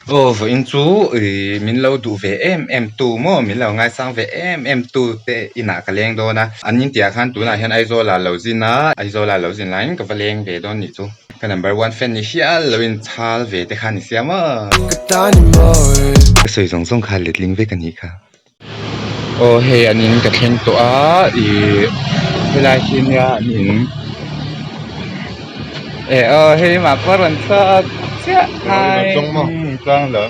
Aw vawiin chu ih min lo duh ve em em tu maw min lo ngaisang ve em em tu te inah ka leng dawn a an in tihah khan tunah hian Aizawl ah lo zin a Aizawl ah lo zin laiin ka va leng ve dawn nih chu ka number one fan ni hial lo in chhal ve te kha ni sia maw. Ka sawi zawng zawng kha letling vek a nih kha. Aw hei an in ka thleng tawh a ih helai hi nia an in eh aw hei mah pawh a rawn chhuak chiah hai tluang lo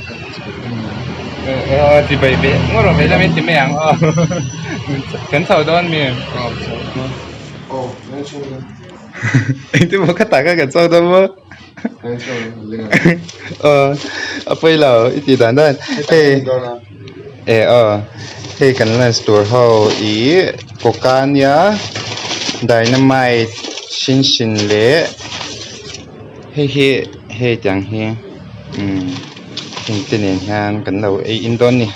aw chibai ve ngawt rawh veilam in ti mai ang aw kan chho dawn mi engtin maw khatah khan kan chho dawn maw. Aw a pawi lo i tih dan dan hei eh aw hei kan lunch tur ho ih coca nia dynamite hrin hrin leh hei hi hei tiang hi umm heng te nen hian kan lo ei in dawn a ni.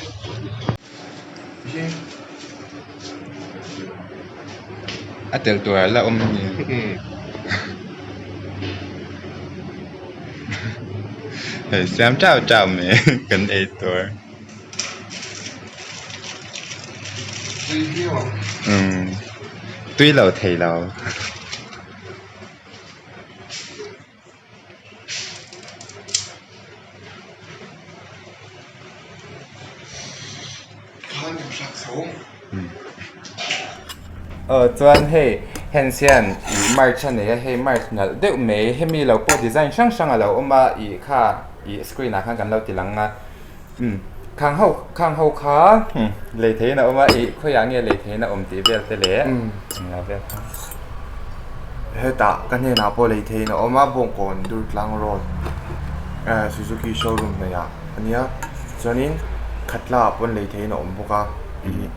A tel tur a la awm a ni. Hei siam tau tau mai kan ei tur. Umm tui lo thei lo. Aw chuan hei hens hian ih merch a nei a hei merch nalh deuh mai hemi lo pawh design hrang hrang a lo awm a ih kha ih screen ah khan kan lo ti lang a umm khang ho khang ho kha lei theihin a awm a ih khawiah nge lei theihin a awm tih vel te leh englo vel kha. Hetah ka hnenah pawh lei theihin a awm a Bawngkawn Durtlang road eh Suzuki showroom hnaihah a nia chuanin Khatla ah pawn lei theihin a awm bawk a ih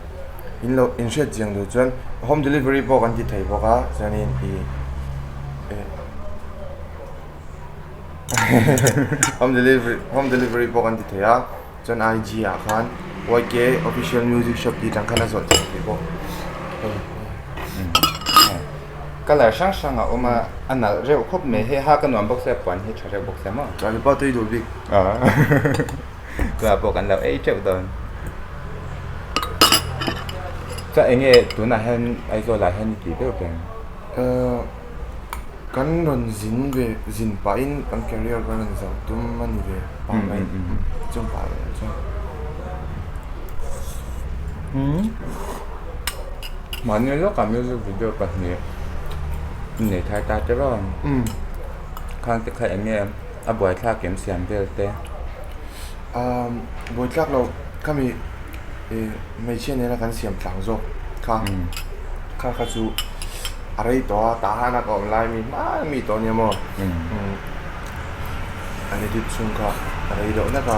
in lo in hriat chiang duh chuan home delivery pawh kan ti thei bawk a chuanin ih eh home delivery home delivery pawh kan ti thei a chuan IG ah khan YK official music shop tih tang khan a zawh theih theih bawk hei colour hrang hrang a awm a a nalh reuh khawp mai hei ha ka nuam bawk sia puan hi tha reuh bawk sia maw chuan pawh tui duh bik tunah pawh kan lo ei teuh dawn chuan eng nge tunah hian Aizawl ah hian i tih deuh reng. Kan rawn zin ve zin pahin kan career kan rawn zawh tum a ni ve pah mai chung pah leh chuan. Mahni lawkah music video pahnih nei thar ta te rawh khang te kha eng nge a buaithlak em siam vel te. Buaithlak loh khami hmeichhia nena kan siam tlang zawk kha kha kha chu. A rei tawh a, tah hana ka awm lai mi hma mi tawh ania maw? An edit chhung kha a rei deuh hlek a,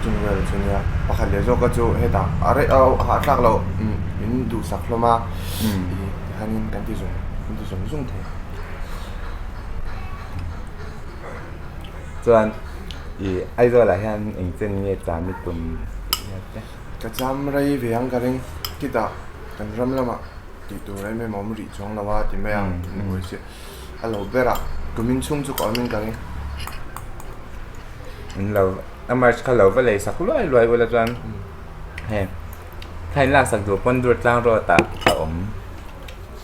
chung vel chu nia pakhat leh zawk kha chu hetah a rei a hahthlak loh min duhsak hlawm a ih tihianin kan ti zung kan ti zung zung thei. Chuan ih Aizawl ah hian engchen nge cham i tum tih hian te? Ka cham rei ve ang ka ring, khitah kan ram lamah. Tih tur em em a awm rih chuang lo a ti mai ang buai a lo ber a kumin chhung chu ka awm in ka ring. In lo a merch kha lo va lei sak luai luai ula chuan hei kha in lak sak duh pawn dur tlang rawt ah a awm.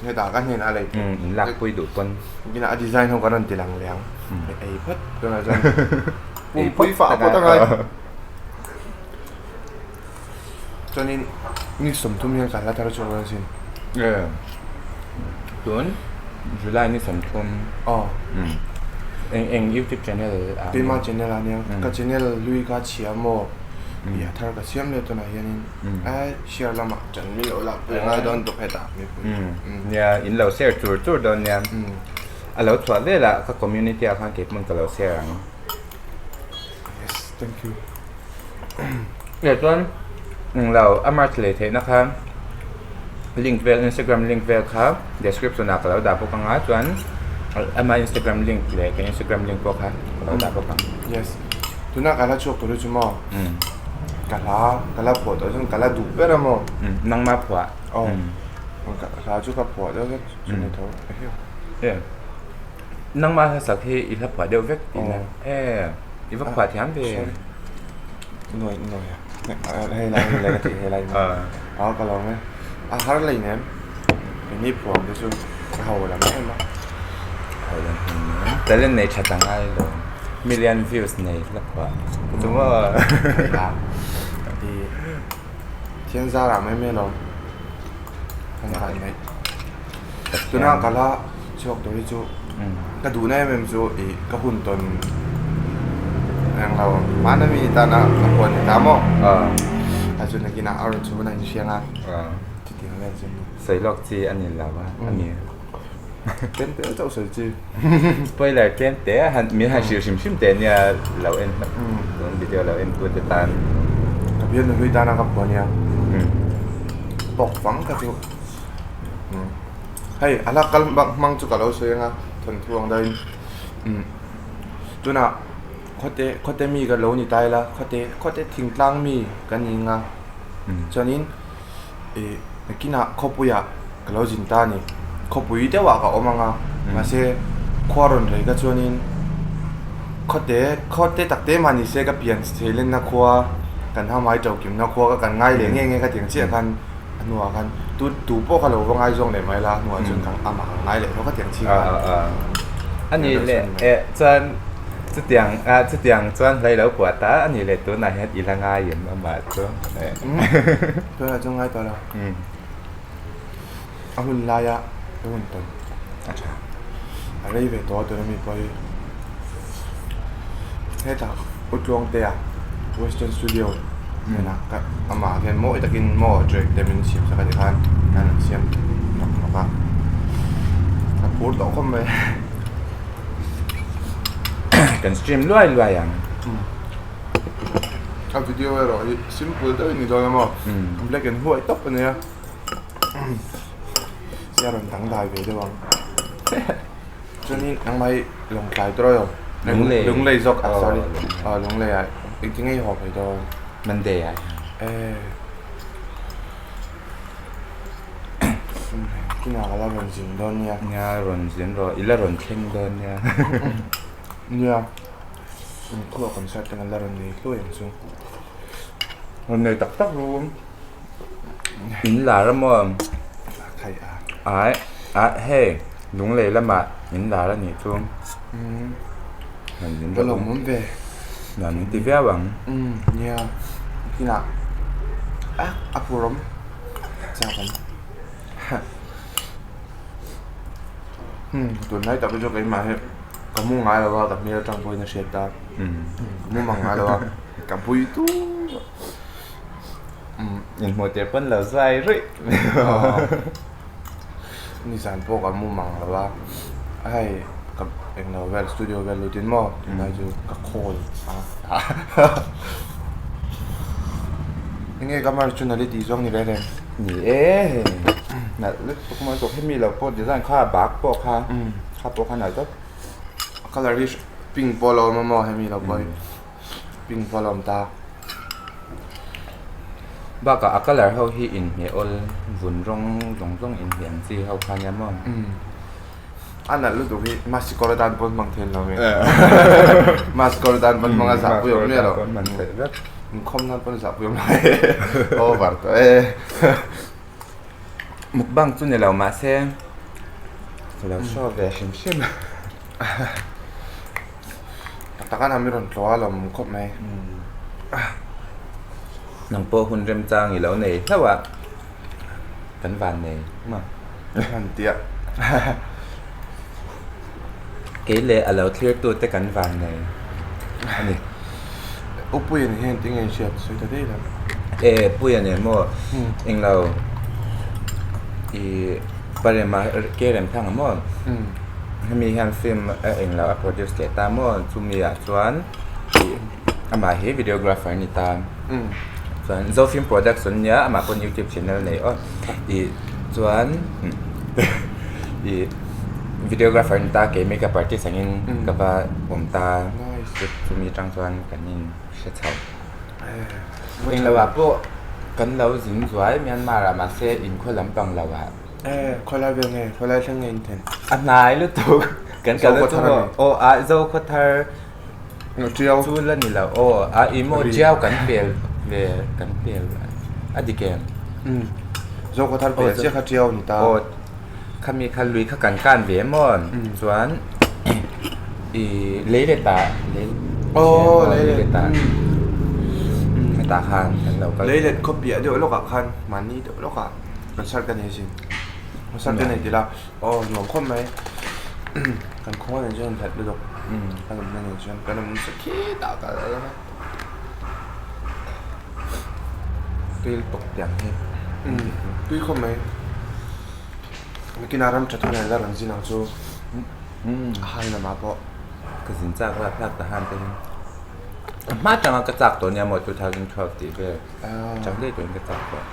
Hetah ka hnenah a lei theih. In lak pui duh pawn. Inah a design ho kan rawn ti lang leh ang. Ei phawt tunah chuan pumpui fah phawt a ngai. Chuanin ni 30 hian kan la thar chhuak dawn sin. E tun July ni 30. Aw. Eng eng YouTube channel ah nge? Keima channel ah nia. Ka channel hlui kha chhia maw? Ih a thar ka siam leh tunah hianin a share lamah chan mi lo lak pui ngai dawn tuk hetah mipui. Nia in lo share chur chur dawn nia. A lo chhuah velah ka community ah khan keipawhin ka lo share ang. Yes thank you. Leh chuan englo a merch lei theihna kha link vel instagram link vel kha description ah ka lo dah bawk anga chuan ama instagram link leh ka instagram link pawh kha ka lo dah bawk ang. Yes tuna ka la chhuak tur hi chu maw ka hla ka la phuah tawh chuan ka la duh ber a maw nangma phuah aw ka hla chu ka phuah deuh vek chu ni tho e nangma hlasak hi i hla phuah deuh vek tihna e. I va phuah thiam ve. Sorry. Nuai nuai a. Hei lai hei lai ka tih hei lai. A ka lo nge. A har lei nem. Keini phuam te chu a ho lam em a. Ho lam em. Talent nei tha ta ngai lo. Million views nei la phuah. Chu maw. I thian zar ah mai mai alawm. Kan kai mai. Tuna ka la chhuak tur hi chu ka duhna em em chu ih ka hun tawn eng lo hmana mi tana ka huan ni ta maw a chu nakinah a rawn chhun a inhriang a chutiang vel chu sawi lawk chi a ni lo a a ni tlem te chauh sawi chi spoiler tlem te a han min han hrilh hrim hrim teh nia lo en tun video lo en tu te tan ka bialnu hlui tana ka phuah nia tawk fang ka chu. Hei a la kal hmang chu ka lo sawi anga thawnthu ang deuhin umm tunah khawte khawte mi ka lo ni ta ila khawte khawte thingtlang mi ka ni anga chuanin ih nakinah khawpuiah ka lo zin ta a ni khawpui deuhah ka awm anga mahse khua rawn rei ka chuanin khawte khawte tak te mah ni se ka pian thei lenna khua kan hamai to kimna khua ka kan ngai leh nge nge ka ti ang chiah khan. A hnuah khan tu tu pawh kha lo va ngaizawng leh mai la, a hnuah chuan ka amah ka ngai leh tho ka ti ang chi kha. A nih leh eh chuan chutiang ah chutiang chuan hlei lo kuah ta a nih leh tunah hian i la ngai em amah chu eh. Tunah chuan ngai tawh lo. A hun laia ka hun tawn. A tha. A rei ve tawh a tuna mi pawh hi hetah Utluangtea Western Studio hnenah ka amah hian mawi takin maw track te min siam sak a ti khan an rawn siam nawk nawk a a phur tawh khawp mai. Kan stream luai luai ang. A video erawh hi simple deuhin ni dawn a maw black and white tawp a nia. Sia rawn dangdai ve deuh ang. Chuanin engmah hi Lawngtlai tawh lo. Lunglei. Lunglei zawk ah sorry. Aw Lunglei ah engtin nge i haw phei dawn? Monday ah. Eh. Kinah ka la rawn zin dawn nia. Nia rawn zin rawh i la rawn thleng dawn nia. Nia. Khuaa concert te kan la rawn nei hluai ang chu. Rawn nei tak tak ru. In lar a maw? Ai ah hei Lunglei lamah in lar a nih chu. Ka lo awm ve. Nuam min ti viau ang. Nia kinah ah a phur awm chak awm. Tunlai tak hi chu keimah hi ka mu ngai lo a ka hmel atang pawhin a hriat ta. Ka mu mang ngai lo a ka bui tu. Inhmuh tir pawn lo zai ruih. Nizan pawh ka mu mang lo a, hei ka englo vel studio vel lutin maw tunlai chu ka call a enge ka march chu nali tih zawng ni reng reng. Ni e, nalh lutuk maw zawk hemi lo pawh design kha bak pawh kha kha pawh kha nalh tawp. A colour hi pink pawh a lo awm a maw hemi lo pawh hi. Pink pawh a lo awm ta. Bakah a colour ho hi inhmeh awl vun rawng zawng zawng inhmeh ang chi ho kha nia maw? A nalh lutuk hi mask kawr atan pawn hmang thei lo nge. Mask kawr atan pawn hmang a zahpui awm miah lo. Inkhawm nan pawn zahpui awm lo over tawh e. Mukbang chu ni lo mahse ka lo show ve hrim hrim. Tak tak a nami rawn tlawh a lawm khawp mai. Nang pawh hun remchang i lo nei hlauh a, kan van nei maw? Han tia. Kei leh a lo thlir tute kan van nei a ni. U Puia nen hian tinge in hriat sawi ta daih lo? E Puia nen maw? Englo i Parema ke rem thang a maw? Hemi hian film a englo a produce leh ta maw? Chumi ah chuan ih amah hi videographer a ni ta. Chuan Zo Film Production nia amah pawn youtube channel nei aw. Ih chuan ih videographer a ni ta kei makeup artist angin ka va awm ta. Chumi atang chuan kan in hre chho. Englo ah pawh kan lo zin zuai Myanmar ah mahse inkhaw lampang lo ah. E, khawlai vel nge, khawlai thleng nge in then? A hnai lutuk, kan kal na chu maw? Aw ah Zokhawthar Tiau. Chu la ni lo aw a i maw Tiau kan pel ve kan pel a dik em? Umm Zokhawthar pel chiah kha Tiau a ni ta. Aw khami kha lui kha kan kan ve maw chuan i lei let ah lei aw lei let ah hetah khan kan lo kal lei let khaw piah deuh lawkah khan mahni deuh lawkah concert ka nei sin concert ka nei tel a aw nuam khawp mai kan khaw nen chuan hlat lutuk kan awmna nen chuan kan awm nasa khitah kal a la tui tawk tiang hi tui khawp mai nakinah ram tha thun la rawn zin ang chu a hal lamah pawh ka zin chak lak lak ta han te hi a hma tanga ka chak tawh nia maw 2012 tih vel chak daih tawhin ka chak tawh.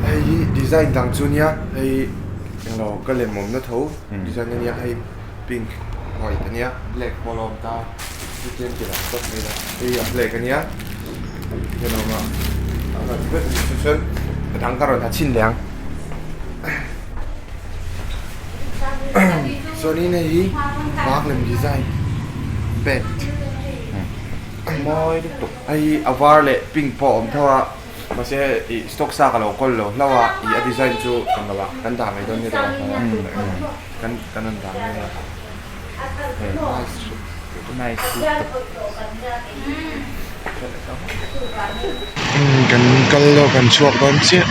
Hei hi design dang chu nia hei englo ka lem awmna tho design ania hei pink white ania black pawh a la awm ta chutia an ti lang tawp mai la hei a black ania hian a awm a a rawn vek a ni chu chuan a dang ka rawn ha chhin leh ang chuanin hei hi bak lem design bed mawi lutuk hei hi a var leh pink pawh a awm tho a mahse ih stock sa ka lo kawl lo hlauh a ih a design chu kan lo ah kan dah mai dawn nia kan kan rawn dah mai a nice nice lutuk kan kal lawk kan chhuak dawn chiah.